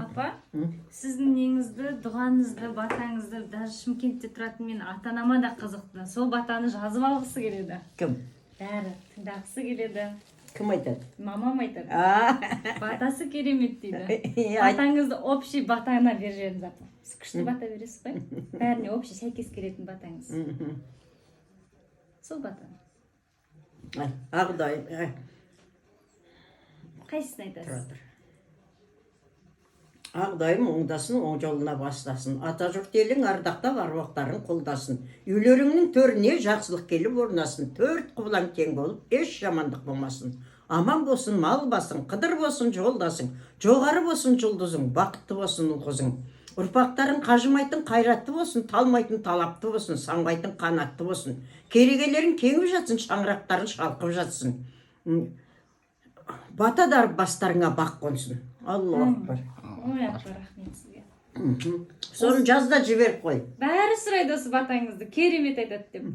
Апа, сіздің неңізді, дұғаңызды, батаңызды даже Шымкентте тұратын мен ата анама да қызықты. Сол батаны жазып алғысы келеді. Кім? Бәрі тыңдағысы келеді. Кім айтады? Мамам айтады. А, «Батасы керемет» дейді. Айт. Батаңызды общий батаңа беріп жіберіңіз, апа. Сіз күшті бата бересіз ғой, бәріне общий сәйкес келетін батаңыз. Сол батаны. Ай, ақ құдайым, ай, Қайсысын тұра айтасыз? тұр. Ақ құдайым оңдасын, оң жолына бастасын, ата жұрт елің ардақтап, аруақтарың қолдасын, үйлеріңнің төріне жақсылық келіп орнасын, төрт құбылаң тең болып, еш жамандық болмасын, аман болсын мал басың, қыдыр болсын жолдасың, жоғары болсын жұлдызың, бақытты болсын ұл қызың, ұрпақтарың қажымайтын қайратты болсын, талмайтын талапты болсын, самғайтын қанатты болсын, керегелерің кеңіп жатсын, шаңырақтарың шалқып жатсын. Бата дарып бастарыңа бақ қонсын. Аллаху акбар. Ой, апа, рахмет сізге. Соны жаз да жіберіп қой. Бәрі сұрайды осы батаңызды, керемет айтады деп.